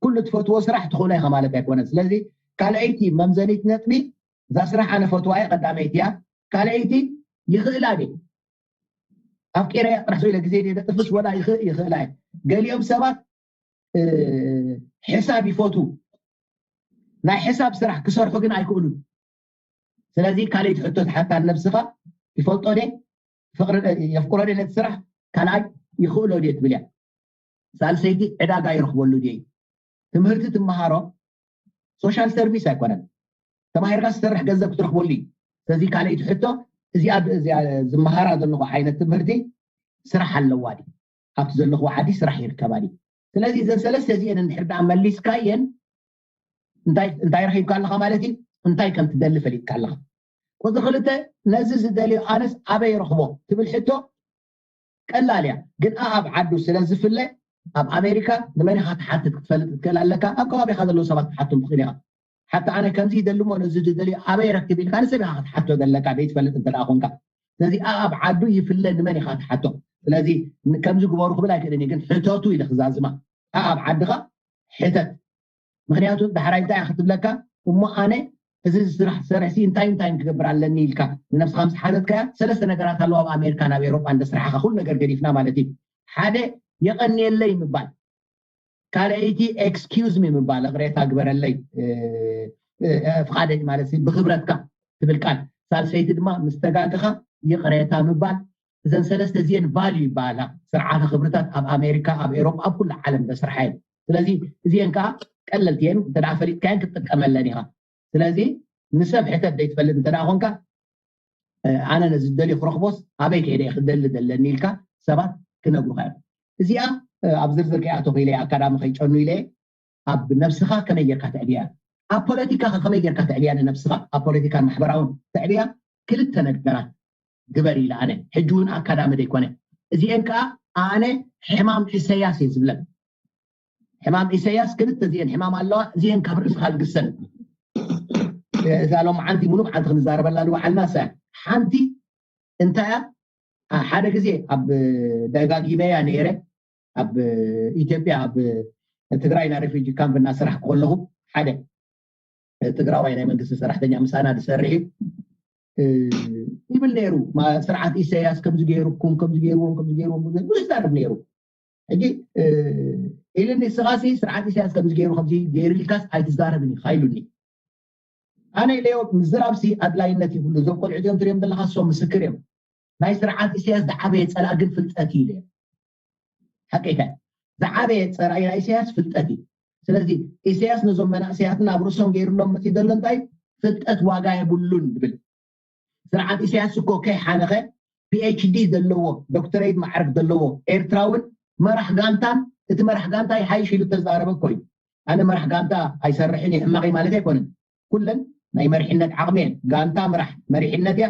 ኩሉ ትፈትዎ ስራሕ ትኽእሎ ኢኻ ማለት ኣይኮነን። ስለዚ ካልኣይቲ መምዘኒት ነጥቢ፣ እዛ ስራሕ ኣነ ፈትዋ እየ፣ ቀዳመይቲ እያ። ካልኣይቲ ይኽእላ ድየ? ኣፍቂረ እያ ጥራሕ ኢለ ግዜ ድየ ደጥፍስ ወላ ይኽእ- ይኽእላ እየ። ገሊኦም ሰባት እ፣ ሕሳብ ይፈትዉ፣ ናይ ሕሳብ ስራሕ ክሰርሑ ግን ኣይክእሉን። ስለዚ ካልኣይቲ ሕቶ ትሓታ ንነብስኻ፣ ይፈልጦ ድየ? ፍቕሪ የፍቅሮ ድየ ነቲ ስራሕ? ካልኣይ ይኽእሎ ድየ ትብል እያ። ሳልሰይቲ ዕዳጋ ይረኽበሉ ድየ? ትምህርቲ ትመሃሮ ሶሻል ሰርቪስ ኣይኮነን። ተማሂርካ ዝሰርሕ ገንዘብ ክትረኽበሉ እዩ። ስለዚ ካልኣይቲ ሕቶ እዚኣ እዚኣ ዝመሃራ ዘለኹ ዓይነት ትምህርቲ ስራሕ ኣለዋ ድዩ? ኣብቲ ዘለኹ ዓዲ ስራሕ ይርከባ ድዩ? ስለዚ እዘን ሰለስተ እዚአን እንድሕር ደኣ መሊስካየን እንታይ እንታይ ረኺብካ ኣለኻ ማለት እዩ? እንታይ ከም ትደሊ ፈሊጥካ ኣለኻ። ቁፅሪ ክልተ፣ ነዚ ዝደልዮ ኣነስ ኣበይ ረኽቦ ትብል ሕቶ ቀላል እያ፣ ግን ኣኣብ ዓዱ ስለ ዝፍለ ኣብ ኣሜሪካ ንመን ኢኻ ትሓትት ክትፈልጥ ክትክእል ኣለካ። ኣብ ከባቢኻ ዘለዉ ሰባት ክትሓቶም ትኽእል ኢኻ። ሓታ ኣነ ከምዚ ይደሊ እሞ ነዚ ዝደልዮ ኣበይ ረክብ ኢልካ ንሰብ ኢኻ ክትሓቶ ዘለካ ዘይትፈልጥ እንተ ደኣ ኮንካ። ስለዚ ኣኣብ ዓዱ ይፍለ ንመን ኢኻ ትሓቶ። ስለዚ ን- ከምዚ ግበሩ ክብል ኣይክእልን እየ፣ ግን ሕተቱ ኢለ ክዛዝማ። ኣኣብ ዓድኻ ሕተት። ምክንያቱ ዳሕራይ እንታይ ክትብለካ እሞ ኣነ እዚ ስራሕ ዝሰርሕ ሲ እንታይ እንታይ ክገብር ኣለኒ ኢልካ ንነብስኻ ምስ ሓተትካያ ሰለስተ ነገራት ኣለዋ ኣብ ኣሜሪካ ናብ ኤሮጳ እንደ ስራሕኻ ኩሉ ነገር ገዲፍና ማለት እዩ። ሓደ የቐንየለይ ምባል፣ ካልኣይቲ ኤክስኪውዝ ሚ ምባል እቕሬታ ግበረለይ ፍቓደይ ማለት ብክብረትካ ትብል ቃል፣ ሳልሰይቲ ድማ ምስ ተጋግኻ ይቕሬታ ምባል። እዘን ሰለስተ እዚአን ቫልዩ ይበሃላ። ስርዓተ ክብርታት ኣብ ኣሜሪካ ኣብ ኤሮጳ ኣብ ኩሉ ዓለም ዘስርሓ እየን። ስለዚ እዚአን ከዓ ቀለልቲ እየን፣ እንተ ፈሊጥካየን ክትጥቀመለን ኢኻ። ስለዚ ንሰብ ሕተት ዘይትፈልጥ እንተ ኮንካ ኣነ ነዚ ዝደልዮ ክረኽቦስ ኣበይ ከይደ ክደሊ ዘለኒ ኢልካ ሰባት ክነግሩካ እዮም። እዚኣ ኣብ ዝርዝር ከይኣተኹ ኢለ ኣካዳሚ ከይጨኑ ኢለ ኣብ ነብስኻ ከመይ ጌርካ ተዕብያ፣ ኣብ ፖለቲካ ከመይ ጌርካ ተዕብያ፣ ንነብስኻ ኣብ ፖለቲካን ማሕበራውን ተዕብያ ክልተ ነገራት ግበር ኢለ ኣነ ሕጂ እውን ኣካዳሚ ዘይኮነ እዚአን ከዓ ኣነ ሕማም ኢሰያስ እየ ዝብለን። ሕማም ኢሰያስ ክልተ እዚአን ሕማም ኣለዋ። እዚአን ካብ ርእስኻ ልግሰን። እዛ ሎም ዓንቲ ሙሉእ ዓንቲ ክንዛረበላ ዝወዓልና ሰ ሓንቲ እንታይ እያ? ሓደ ግዜ ኣብ ደጋጊመያ ነይረ ኣብ ኢትዮጵያ ኣብ ትግራይ ና ሬፊጂ ካምፕ እናሰራሕ ከለኹ ሓደ ትግራዋይ ናይ መንግስቲ ሰራሕተኛ ምሳና ዝሰርሕ እዩ ይብል ነይሩ። ስርዓት ኢሳያስ ከምዚ ገይሩኩም ከምዚ ገይርዎም ከምዚ ገይርዎም ብዙሕ ዛረብ ነይሩ። ሕጂ ኢልኒ ስኻሲ ስርዓት ኢሳያስ ከምዚ ገይሩ ከምዚ ገይሩ ኢልካስ ኣይትዛረብን ኢኻ ኢሉኒ። ኣነ ኢለዮ ምዝራብሲ ኣድላይነት ይብሉ። እዞም ቆልዑ እዚኦም ትሪኦም ዘለካ እሶም ምስክር እዮም። ናይ ስርዓት ኢሳያስ ዝዓበየ ፀላእ ግን ፍልጠት እዩ ኢለ። ሓቀይታ ዝዓበየ ፀላኢ ናይ ኢሳያስ ፍልጠት እዩ። ስለዚ ኢሳያስ ነዞም መናእሰያትና ኣብ ርእሶም ገይሩሎም መፂኡ ዘሎ እንታይ ፍልጠት ዋጋ የብሉን ዝብል ስርዓት ኢሳያስ እኮ ከይሓነኸ ፒኤችዲ ዘለዎ ዶክተሬት ማዕረግ ዘለዎ ኤርትራውን መራሕ ጋንታን እቲ መራሕ ጋንታ ይሓይሽ ኢሉ ተዛረበ እኮ እዩ። ኣነ መራሕ ጋንታ ኣይሰርሕን ይሕማቕ ማለት ኣይኮነን። ኩለን ናይ መሪሕነት ዓቕሚ እየን። ጋንታ ምራሕ መሪሕነት እያ።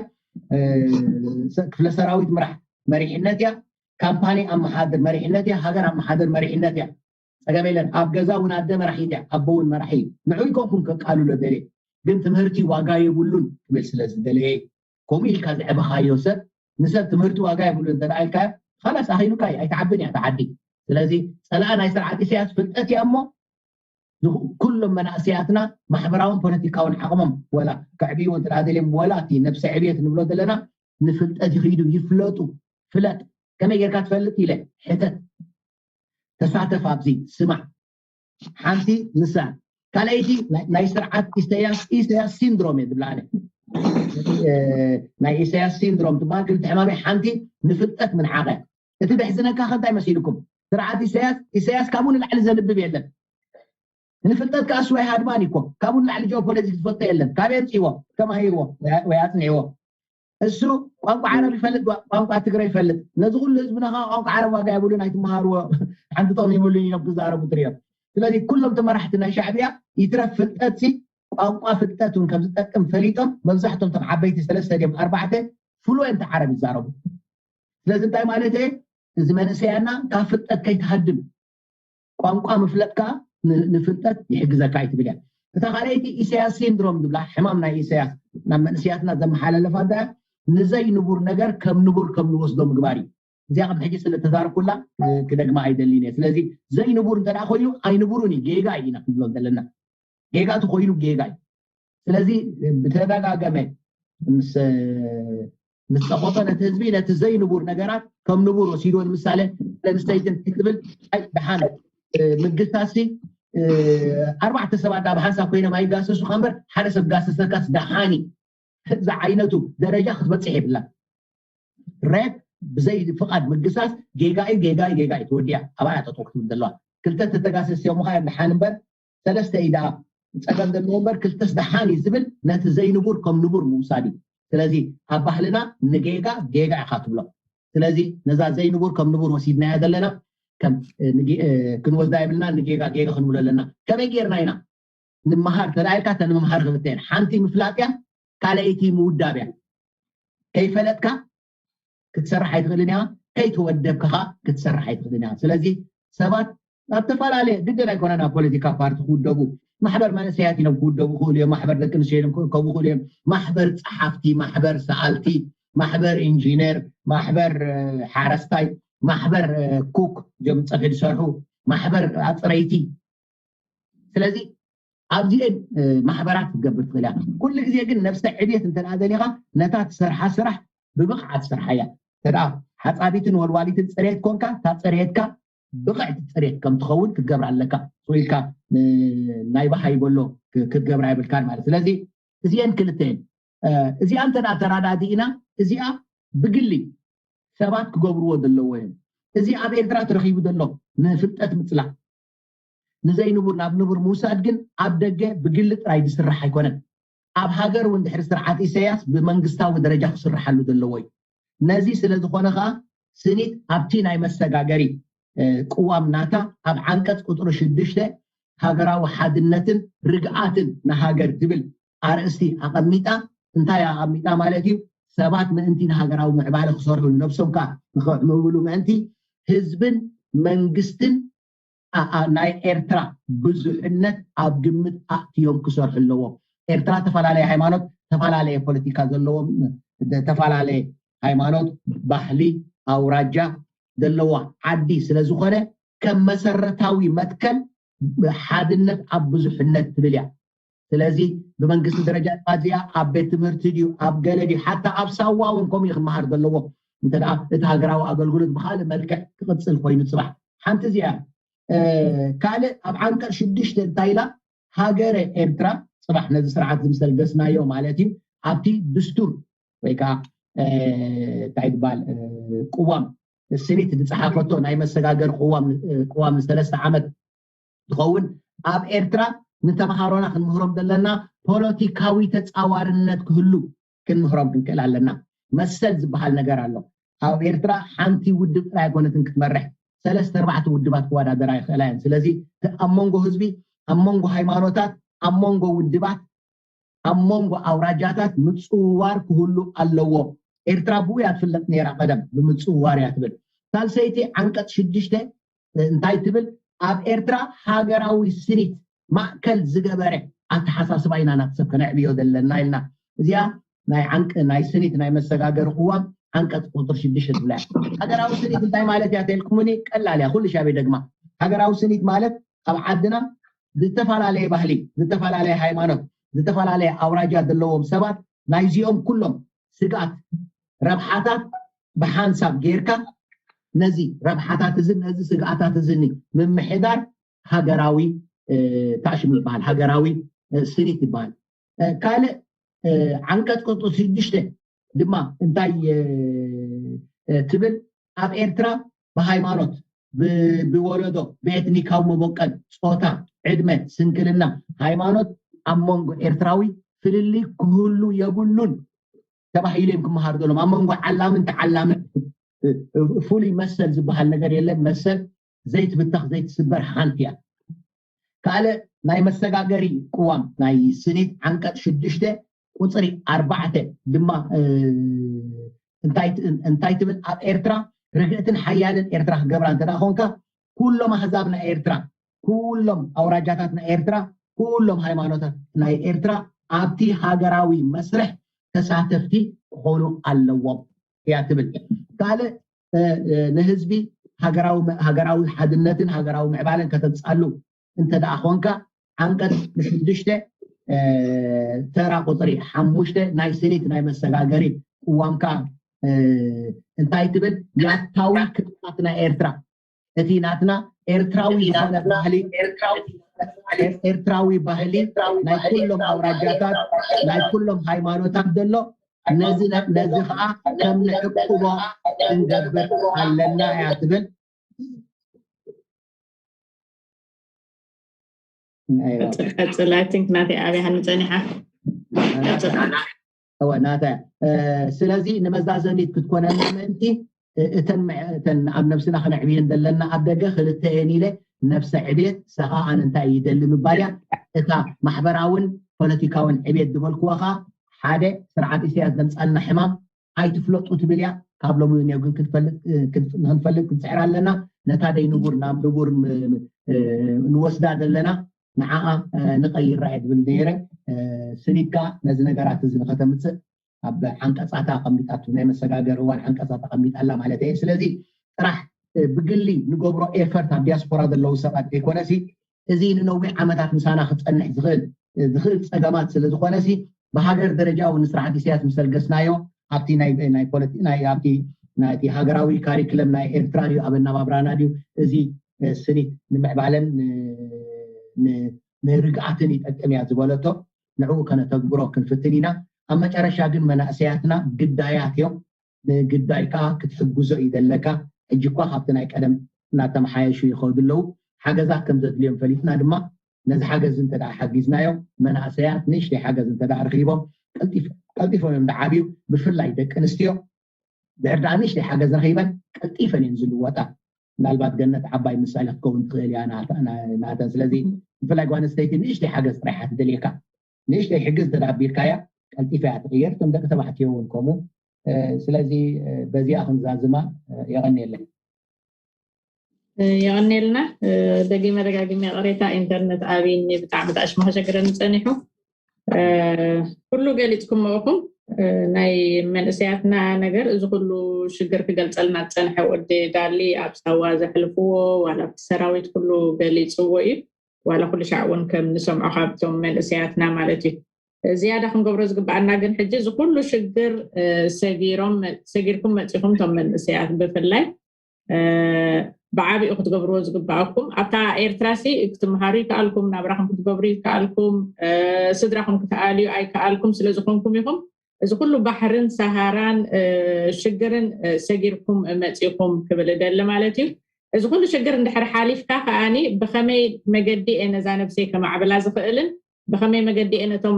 ክፍለ ሰራዊት ምራሕ መሪሕነት እያ። ካምፓኒ ኣመሓድር መሪሕነት እያ። ሃገር ኣመሓድር መሪሕነት እያ። ፀገም የለን። ኣብ ገዛ እውን ኣደ መራሒት እያ፣ ኣቦ እውን መራሒ እዩ። ንዑ ይኮንኩም ከቃልሎ ደልየ፣ ግን ትምህርቲ ዋጋ የብሉን ክብል ስለ ዝደለየ ከምኡ ኢልካ ዘዕበኻዮ ሰብ ንሰብ ትምህርቲ ዋጋ የብሉን እንተ ኢልካ ካላስ ኣኺሉካ እዩ፣ ኣይትዓብን እያ ተዓዲ። ስለዚ ፀላእ ናይ ስርዓት ኢሳያስ ፍልጠት እያ እሞ ኩሎም መናእሰያትና ማሕበራውን ፖለቲካውን ዓቕሞም ወላ ከዕብይዎ እንተ ደልዮም ወላ እቲ ነብሰ ዕብየት ንብሎ ዘለና ንፍልጠት ይኽይዱ ይፍለጡ። ፍለጥ ከመይ ጌርካ ትፈልጥ ኢለ ሕተት ተሳተፍ ኣብዚ ስማዕ ሓንቲ ንሳ ካልኣይቲ ናይ ስርዓት ኢሳያስ ኢሳያስ ሲንድሮም እየ ዝብላ ኣነ ናይ ኢሳያስ ሲንድሮም ትበሃል ክልተ ሕማመይ ሓንቲ ንፍልጠት ምንዓቐ እቲ ደሕዝነካ ከ እንታይ መሲልኩም ስርዓት ኢሳያስ ኢሳያስ ካብኡ ንላዕሊ ዘንብብ የለን ንፍልጠት ከዓ ስዋይ ሃድማን ይኮ ካብኡ ንላዕሊ ጂኦፖለቲክ ዝፈልጦ የለን ካበይ ኣምፅዎ ተማሂርዎ ወይ ኣፅኒዕዎ እሱ ቋንቋ ዓረብ ይፈልጥ ቋንቋ ትግረ ይፈልጥ ነዚ ኩሉ ህዝብና ከዓ ቋንቋ ዓረብ ዋጋ የብሉን ኣይትመሃርዎ ሓንቲ ጥቕሚ የብሉን እዮም ክዛረቡ ትሪኦም ስለዚ ኩሎም ተመራሕቲ ናይ ሻዕብያ ይትረፍ ፍልጠት ሲ ቋንቋ ፍልጠት እውን ከም ዝጠቅም ፈሊጦም መብዛሕቶም ቶም ዓበይቲ ሰለስተ ድዮም ኣርባዕተ ፍሉወንት ዓረብ ይዛረቡ ስለዚ እንታይ ማለት እየ እዚ መንእሰያና ካብ ፍልጠት ከይትሃድም ቋንቋ ምፍለጥካ ንፍልጠት ይሕግዘካ እዩ ትብል እያ እታ ካልኣይቲ ኢሳያስ ሲንድሮም ዝብላ ሕማም ናይ ኢሳያስ ናብ መንእሰያትና ዘመሓላለፋ ዳ ንዘይ ንቡር ነገር ከም ንቡር ከም ንወስዶ ምግባር እዩ። እዚኣ ከም ሕጂ ስለ ተዛረብኩላ ክደግማ ኣይደልን እየ። ስለዚ ዘይንቡር እንተ ኮይኑ ኣይንቡርን እዩ፣ ጌጋ እዩ ኢና ክንብሎ ዘለና። ጌጋ እቲ ኮይኑ ጌጋ እዩ። ስለዚ ብተደጋገመ ምስ ምስ ጸቆጦ ነቲ ህዝቢ ነቲ ዘይንቡር ነገራት ከም ንቡር ወሲድዎ። ንምሳሌ ለንስተይትን ትብል ኣይ ደሓን ምግስታሲ ኣርባዕተ ሰባት ኣብ ሓንሳብ ኮይኖም ኣይጋሰሱ እምበር ሓደ ሰብ ጋሰሰካስ ደሓን እዩ። ዝዓይነቱ ደረጃ ክትበፅሕ የብላ። ሬፕ ብዘይ ፍቓድ ምግሳስ ጌጋ እዩ፣ ጌጋ እዩ፣ ጌጋ እዩ። ትወዲያ ኣባያ ጠጠው ክትብል ዘለዋ ክልተ ተተጋሰስ እዮም ኸ ደሓን እምበር ሰለስተ እዩ ደኣ ፀገም ዘለዎ እምበር ክልተስ ደሓን እዩ ዝብል ነቲ ዘይንቡር ከም ንቡር ምውሳድ እዩ። ስለዚ ኣብ ባህልና ንጌጋ ጌጋ ኢኻ ትብሎ። ስለዚ ነዛ ዘይንቡር ከም ንቡር ወሲድናያ ዘለና ከም ክንወስዳ የብልና፣ ንጌጋ ጌጋ ክንብሎ ኣለና። ከመይ ጌርና ኢና ንምሃር ተላኢልካ እተ ንምምሃር ክልተን ሓንቲ ምፍላጥያ ካልኣይቲ ምውዳብያ። ከይፈለጥካ ክትሰርሕ ኣይትኽእልን እያ፣ ከይተወደብካ ክትሰርሕ ኣይትኽእልን እያ። ስለዚ ሰባት ኣብ ተፈላለየ ግድን ኣይኮነን ኣብ ፖለቲካ ፓርቲ ክውደቡ፣ ማሕበር መንእሰያት ኢሎም ክውደቡ ክእሉ እዮም፣ ማሕበር ደቂ ኣንስትዮ ኢሎም ክእከቡ ክእሉ እዮም፣ ማሕበር ጸሓፍቲ፣ ማሕበር ሰኣልቲ፣ ማሕበር ኢንጂነር፣ ማሕበር ሓረስታይ፣ ማሕበር ኩክ ጀም ፀፊ ዝሰርሑ፣ ማሕበር ኣፅረይቲ። ስለዚ ኣብዚኤን ማሕበራት ክትገብር ትኽእል እያ። ኩሉ ግዜ ግን ነብሰ ዕብየት እንተ ደሊኻ ነታ ትሰርሓ ስራሕ ብብቕዓት ስርሓያ። ተደኣ ሓፃቢትን ወልዋሊትን ፅሬት ኮንካ እታ ፅሬትካ ብቕዕቲ ፅሬት ከም ትኸውን ክትገብር ኣለካ። ኢልካ ናይ በሃይ በሎ ክትገብር ኣይብልካን ማለት። ስለዚ እዚኤን ክልተን እዚኣ እንተ ተራዳዲእና እዚኣ ብግሊ ሰባት ክገብርዎ ዘለዎ እዮም። እዚ ኣብ ኤርትራ ተረኺቡ ዘሎ ንፍልጠት ምፅላእ ንዘይንቡር ናብ ንቡር ምውሳድ ግን ኣብ ደገ ብግሊ ጥራይ ዝስራሕ ኣይኮነን። ኣብ ሃገር እውን ድሕሪ ስርዓት ኢሳያስ ብመንግስታዊ ደረጃ ክስርሓሉ ዘለዎ እዩ። ነዚ ስለ ዝኾነ ከዓ ስኒት ኣብቲ ናይ መሰጋገሪ ቅዋም ናታ ኣብ ዓንቀፅ ቁፅሪ ሽዱሽተ ሃገራዊ ሓድነትን ርግኣትን ንሃገር ዝብል ኣርእስቲ ኣቐሚጣ እንታይ ኣቐሚጣ ማለት እዩ? ሰባት ምእንቲ ንሃገራዊ ምዕባለ ክሰርሑ ነብሶም ከዓ ንክዕምብሉ ምእንቲ ህዝብን መንግስትን ናይ ኤርትራ ብዙሕነት ኣብ ግምት ኣእትዮም ክሰርሑ ኣለዎም። ኤርትራ ተፈላለየ ሃይማኖት፣ ተፈላለየ ፖለቲካ ዘለዎም፣ ተፈላለየ ሃይማኖት፣ ባህሊ፣ ኣውራጃ ዘለዋ ዓዲ ስለ ዝኾነ ከም መሰረታዊ መትከል ሓድነት ኣብ ብዙሕነት ትብል እያ። ስለዚ ብመንግስቲ ደረጃ ድማ እዚኣ ኣብ ቤት ትምህርቲ ድዩ ኣብ ገለ ድዩ ሓታ ኣብ ሳዋ እውን ከምኡ ክመሃር ዘለዎ እንተ እቲ ሃገራዊ ኣገልግሎት ብካልእ መልክዕ ክቕፅል ኮይኑ ፅባሕ ሓንቲ እዚኣ ካልእ ኣብ ዓንቀር ሽዱሽተ እንታይ ኢላ ሃገረ ኤርትራ ፅባሕ ነዚ ስርዓት ዝምሰል ገስናዮ ማለት እዩ ኣብቲ ድስቱር ወይ ከዓ እንታይ ዝበሃል ቅዋም ስኒት ዝፀሓፈቶ ናይ መሰጋገር ቅዋም ንሰለስተ ዓመት ዝኸውን ኣብ ኤርትራ ንተምሃሮና ክንምህሮም ዘለና ፖለቲካዊ ተፃዋርነት ክህሉ ክንምህሮም ክንክእል ኣለና። መሰል ዝበሃል ነገር ኣሎ። ኣብ ኤርትራ ሓንቲ ውድብ ጥራይ ኣይኮነትን ክትመርሕ፣ ሰለስተ ኣርባዕተ ውድባት ክወዳደራ ይኽእላ እየን። ስለዚ ኣብ መንጎ ህዝቢ፣ ኣብ መንጎ ሃይማኖታት፣ ኣብ መንጎ ውድባት፣ ኣብ መንጎ ኣውራጃታት ምፅውዋር ክህሉ ኣለዎ። ኤርትራ ብኡ እያ ትፍለጥ ነይራ ቀደም ብምፅውዋር እያ ትብል። ሳልሰይቲ ዓንቀፅ ሽዱሽተ እንታይ ትብል? ኣብ ኤርትራ ሃገራዊ ስኒት ማእከል ዝገበረ ኣተሓሳስባ ኢና ናት ሰብ ከነዕብዮ ዘለና ኢልና። እዚኣ ናይ ዓንቂ ናይ ስኒት ናይ መሰጋገሪ ቅዋም ዓንቀፅ ቁፅር ሽዱሽተ ትብላ። ሃገራዊ ስኒት እንታይ ማለት እያ ተልኩምኒ? ቀላል እያ። ኩሉ ሻቤ ደግማ ሃገራዊ ስኒት ማለት ኣብ ዓድና ዝተፈላለየ ባህሊ፣ ዝተፈላለየ ሃይማኖት፣ ዝተፈላለየ ኣውራጃ ዘለዎም ሰባት ናይዚኦም ኩሎም ስግኣት ረብሓታት ብሓንሳብ ጌርካ ነዚ ረብሓታት እዚ ነዚ ስግኣታት እዚ ምምሕዳር ሃገራዊ ታሽም ይበሃል፣ ሃገራዊ ስኒት ይበሃል። ካልእ ዓንቀፅ ቁፅሪ ሽዱሽተ ድማ እንታይ ትብል? ኣብ ኤርትራ ብሃይማኖት ብወለዶ ብኤትኒካዊ መበቀል ፆታ ዕድመ ስንክልና ሃይማኖት ኣብ መንጎ ኤርትራዊ ፍልልይ ክህሉ የብሉን ተባሂሉ እዮም ክመሃር ዘሎም ኣብ መንጎ ዓላምን ተዓላምን ፍሉይ መሰል ዝበሃል ነገር የለን። መሰል ዘይትብተኽ ዘይትስበር ሓንቲ እያ። ካልእ ናይ መሰጋገሪ ቅዋም ናይ ስኒት ዓንቀፅ ሽዱሽተ ቁፅሪ ኣርባዕተ ድማ እንታይ ትብል? ኣብ ኤርትራ ርግእትን ሓያልን ኤርትራ ክገብራ እንተ ኮንካ ኩሎም ኣህዛብ ናይ ኤርትራ፣ ኩሎም ኣውራጃታት ናይ ኤርትራ፣ ኩሎም ሃይማኖታት ናይ ኤርትራ ኣብቲ ሃገራዊ መስርሕ ተሳተፍቲ ክኾኑ ኣለዎም እያ ትብል። ካልእ ንህዝቢ ሃገራዊ ሓድነትን ሃገራዊ ምዕባለን ከተምፅኣሉ እንተ ደኣ ኮንካ፣ ዓንቀፅ ሽዱሽተ ተራ ቁፅሪ ሓሙሽተ ናይ ስኒት ናይ መሰጋገሪ ቅዋምካ እንታይ ትብል? ያታዊ ክልላት ናይ ኤርትራ፣ እቲ ናትና ኤርትራዊ ዝኾነ ባህሊ፣ ኤርትራዊ ባህሊ ናይ ኩሎም ኣውራጃታት፣ ናይ ኩሎም ሃይማኖታት ዘሎ፣ ነዚ ከዓ ከም ንዕቅቦ ክንገብር ኣለና እያ ትብል። ቀፅል ቀፅል። I think ናተይ ኣብያ ሃኒ ፀኒሓ። እወ ናታ። ስለዚ ንመዛዘሚት ክትኮነና ምእንቲ እተን ኣብ ነብስና ከነዕብየን ዘለና ኣብ ደገ ክልተ እየን ኢለ ነብሰ ዕብየት ሰኻ ኣነ እንታይ ይደሊ ምባል እያ። እታ ማሕበራውን ፖለቲካውን ዕብየት ዝበልክዎ ኸዓ ሓደ ስርዓት ኢሳያስ ዘምፃልና ሕማም ኣይትፍለጡ ትብል እያ። ካብ ሎሚ ንየው ግን ንክንፈልጥ ክንፅዕር ኣለና። ነታ ደይ ንቡር ናብ ንቡር ንወስዳ ዘለና ንዓኣ ንቀይራ እየ ትብል ነይረ። ስኒት ከዓ ነዚ ነገራት እዚ ንከተምፅእ ኣብ ዓንቀፃታ ኣቐሚጣቱ ናይ መሰጋገሪ እዋን ዓንቀፃ ተቐሚጣ ኣላ ማለት እየ። ስለዚ ጥራሕ ብግሊ ንገብሮ ኤፈርት ኣብ ዲያስፖራ ዘለዉ ሰባት ዘይኮነሲ እዚ ንነዊሕ ዓመታት ምሳና ክፀንሕ ዝኽእል ዝኽእል ፀገማት ስለ ዝኾነሲ ብሃገር ደረጃ እውን ንስርዓት ኢሳያስ ምስ ኣልገስናዮ ኣብቲ ናይ ናይ ፖለቲ ናይ ኣብቲ ናይቲ ሃገራዊ ካሪክለም ናይ ኤርትራ ድዩ ኣብ ኣነባብራና ድዩ እዚ ስኒት ንምዕባለን ንርግኣትን ይጠቅም እያ ዝበለቶ ንዕኡ ከነተግብሮ ክንፍትን ኢና። ኣብ መጨረሻ ግን መናእሰያትና ግዳያት እዮም። ንግዳይ ከዓ ክትሕግዞ እዩ ዘለካ። ሕጂ እኳ ካብቲ ናይ ቀደም እናተመሓየሹ ይኸዱ ኣለዉ። ሓገዛት ከም ዘድልዮም ፈሊጥና ድማ ነዚ ሓገዝ እንተ ደኣ ሓጊዝናዮም መናእሰያት ንእሽተይ ሓገዝ እንተ ደኣ ረኺቦም ቀልጢፎም እዮም ደዓብዩ። ብፍላይ ደቂ ኣንስትዮ ድሕር ደኣ ንእሽተይ ሓገዝ ረኺበን ቀልጢፈን እየን ዝልወጣ። ምናልባት ገነት ዓባይ ምሳሌ ክትከውን ትኽእል እያ ናተን። ስለዚ ብፍላይ ጓል ኣንስተይቲ ንእሽተይ ሓገዝ ጥራይ እያ ትደልየካ። ንእሽተይ ሕግዝ ተዳቢርካያ ቀልጢፋ እያ ትቕየር። እቶም ደቂ ተባዕትዮ እውን ከምኡ። ስለዚ በዚኣ ክንዛዝማ የቐንየለይ። የቐንየልና። ደጊመ ደጋጊመ ይቕሬታ፣ ኢንተርነት ኣብይኒ ብጣዕሚ ተኣሽሙ ከሸግረኒ ጸኒሑ። ኩሉ ገሊጽኩሞ ኢኹም። ናይ መንእሰያትና ነገር እዚ ኩሉ ሽግር ክገልጸልና ዝጸንሐ ወዲ ጋሊ ኣብ ሳዋ ዘሕልፍዎ ዋላ ኣብቲ ሰራዊት ኩሉ ገሊጽዎ እዩ። ዋላ ኩሉ ሻዕ እውን ከም ንሰምዖ ካብቶም መንእሰያትና ማለት እዩ። ዝያዳ ክንገብሮ ዝግበኣና ግን ሕጂ እዚ ኩሉ ሽግር ሰጊሮም ሰጊርኩም መፂኹም እቶም መንእሰያት ብፍላይ ብዓብኡ ክትገብርዎ ዝግበኣኩም ኣብታ ኤርትራ ሲ ክትምሃሩ ይከኣልኩም፣ ናብራኹም ክትገብሩ ይከኣልኩም፣ ስድራኹም ክትኣልዩ ኣይከኣልኩም ስለዝኾንኩም ኢኹም እዚ ኩሉ ባሕርን ሰሃራን ሽግርን ሰጊርኩም መፂኹም ክብል እደሊ ማለት እዩ። እዚ ኩሉ ሽግር እንድሕር ሓሊፍካ ከኣኒ ብኸመይ መገዲ እየ ነዛ ነብሰይ ከማዕብላ ዝኽእልን ብኸመይ መገዲ እየ ነቶም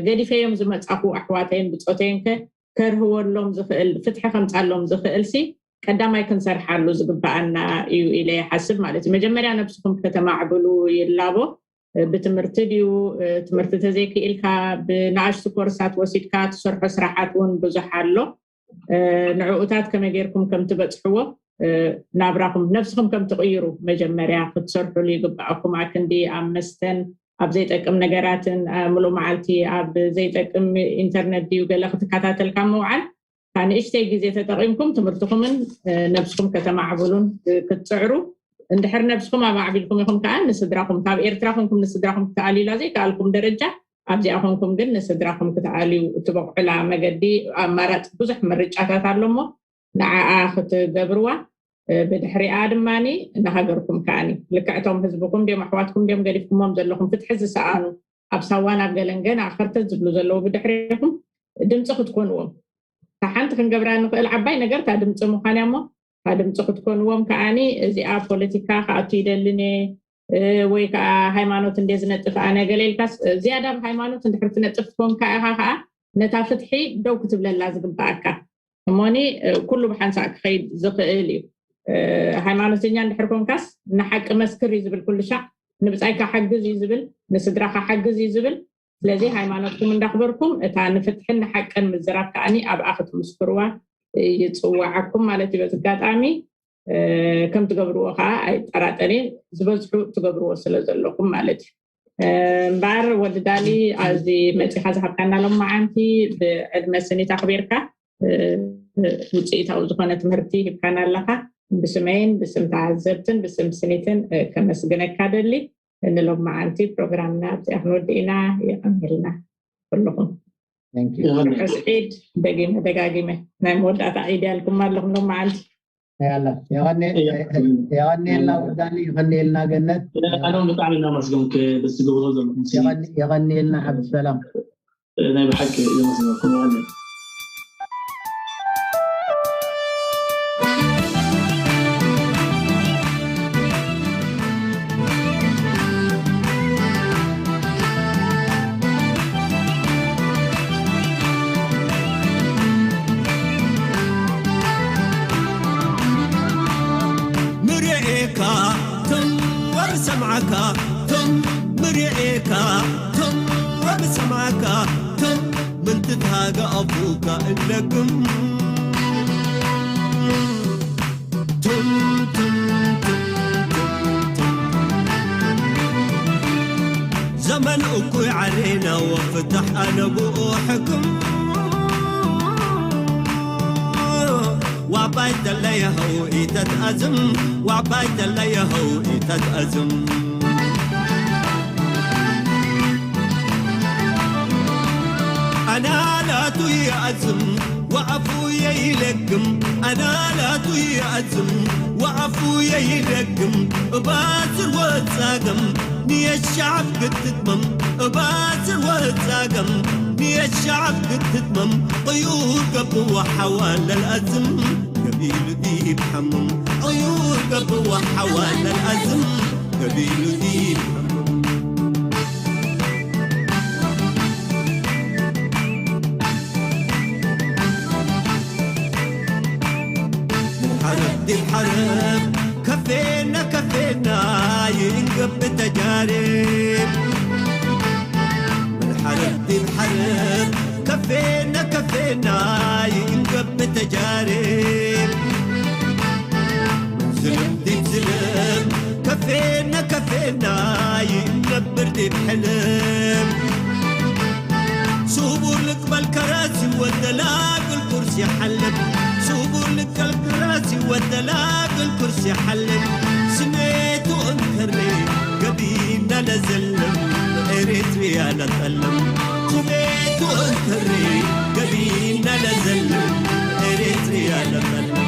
ገዲፈዮም ዝመፃኹ ኣሕዋተይን ብፆተይን ከ ከርህወሎም ዝኽእል ፍትሒ ከምፃሎም ዝኽእል ሲ ቀዳማይ ክንሰርሓሉ ዝግበኣና እዩ ኢለ ይሓስብ ማለት እዩ። መጀመርያ ነብስኹም ከተማዕብሉ ይላቦ። ብትምህርቲ ድዩ ትምህርቲ ተዘይክኢልካ ብንኣሽቱ ኮርሳት ወሲድካ ትሰርሖ ስራሓት እውን ብዙሕ ኣሎ። ንዕኡታት ከመይ ጌርኩም ከም ትበፅሕዎ ናብራኹም ነብስኹም ከም ትቕይሩ መጀመርያ ክትሰርሑሉ ይግበኣኩም። ኣክንዲ ኣብ መስተን ኣብ ዘይጠቅም ነገራትን ምሉእ መዓልቲ ኣብ ዘይጠቅም ኢንተርነት ድዩ ገለ ክትከታተልካ ምውዓል ካብ ንእሽተይ ግዜ ተጠቒምኩም ትምህርትኹምን ነብስኹም ከተማዕብሉን ክትፅዕሩ እንድሕር ነብስኹም ኣማዕቢልኩም ኢኹም ከዓ ንስድራኹም ካብ ኤርትራ ኮንኩም ንስድራኹም ክትኣልዩላ ዘይከኣልኩም ደረጃ ኣብዚኣ ኮንኩም ግን ንስድራኹም ክትኣልዩ እትበቕዑላ መገዲ ኣማራፂ ብዙሕ ምርጫታት ኣሎ እሞ ንዓኣ ክትገብርዋ ብድሕሪኣ ድማ ንሃገርኩም ከዓኒ ልክዕቶም ህዝብኩም ድዮም ኣሕዋትኩም ድዮም ገዲፍኩሞም ዘለኹም ፍትሒ ዝሰኣኑ ኣብ ሳዋን ኣብ ገለን ገና ከርተት ዝብሉ ዘለዉ ብድሕሪኹም ድምፂ ክትኮንዎም እታ ሓንቲ ክንገብራ ንኽእል ዓባይ ነገር እታ ድምፂ ምዃን እያ እሞ እታ ድምፂ ክትኮንዎም ከዓኒ እዚኣ ፖለቲካ ክኣቱ ይደልን እየ ወይ ከዓ ሃይማኖት እንደ ዝነጥፍ ኣነ ገለ ኢልካስ ዝያዳ ብ ሃይማኖት እንድሕር ትነጥፍ ትኮንካ ኢኻ ከዓ ነታ ፍትሒ ደው ክትብለላ ዝግበኣካ እሞኒ ኩሉ ብሓንሳእ ክኸይድ ዝኽእል እዩ። ሃይማኖተኛ እንድሕር ኮንካስ ንሓቂ መስክር እዩ ዝብል ኩሉ ሻዕ ንብፃይካ ሓግዝ እዩ ዝብል ንስድራካ ሓግዝ እዩ ዝብል ስለዚ ሃይማኖትኩም እንዳኽበርኩም እታ ንፍትሕን ንሓቅን ምዝራብ ከዓኒ ኣብኣ ክትምስክርዋ ይፅዋዓኩም ማለት እዩ። በዚ ኣጋጣሚ ከም ትገብርዎ ከዓ ኣይጠራጠርን ዝበዝሑ ትገብርዎ ስለ ዘለኹም ማለት እዩ። እምበኣር ወዲ ዳሊ፣ ኣብዚ መፂኻ ዝሃብካና ሎም መዓንቲ ብዕድመ ስኒት ኣኽቢርካ ውፅኢታዊ ዝኾነ ትምህርቲ ሂብካና ኣለኻ። ብስመይን ብስም ተዓዘብትን ብስም ስኒትን ከመስግነካ ደሊ። ንሎም መዓንቲ ፕሮግራምና ኣብዚኣ ክንወድእ ኢና። የቐንልና ኩልኹም። ርሑስ ዒድ። ደጊመ ደጋጊመ ናይ መወዳእታ ዒድ ያልኩም ኣለኹም ሎም መዓንቲ። የቐንየልና ወዳሊ፣ የቐንየልና ገነት። ኣነ ብጣዕሚ እናመስገንክ በቲ ትገብሮ ዘለኹም። የቐንየልና። ዓብዲ ሰላም። ናይ ብሓቂ የመስገንኩም። ምርኤካ ትም ወብሰምዓካ ትም ምርኤካ ትም ወብሰምዓካ ትም ምንትትሃገ ኣፉካ እለግም ትም ትም ትም ትም ትም ትም ዘመን እኩይ ዓሌና ወፍታሕ ኣነ ብኡ ሕክም ዋባይ ተለየኸው ኢተትኣዝም ዋባይ ተለየኸው ኢተትኣዝም ኣናላቱ ይኣዝም ወኣፉ የይለግም ኣናላቱ ይኣዝም ወኣፉ የይለግም እባዝር ወጻገም ንየሻብ ክትትመም እባዝር ወጻገም ንየሻብ ክትትመም ቅዩር ገብዋ ሓዋለል ኣዝም ገቢሉ ዲብ ሓምም ቅዩር ገብዋ ሓዋለል ኣዝም ገቢሉ ዲብ ሓምም ሓረብ ዲብ ሓረብ ከፌና ከፌና ይእንገብ ተጃርብ ምን ሓረብ ዲብ ሓረብ ከፌና ከፌና ይእንገብ ተጃርብ ምን ዝልም ዲብ ዝልም ከፌና ከፌና ይእንገብር ዲብ ሕልም ስቡር ልቅበል ከራሲ ወደላግል ኩርሲ ሓልብ ስቡር ልቀል ከራሲ ወደላግል ኩርሲ ሓልብ ስሜቱ እንከሬ ገቢና ለዘልም ኤሪትሪያ ለጠልም ስሜቱ እንከሬ ገቢና ለዘልም ኤሪትሪያ ለጠልም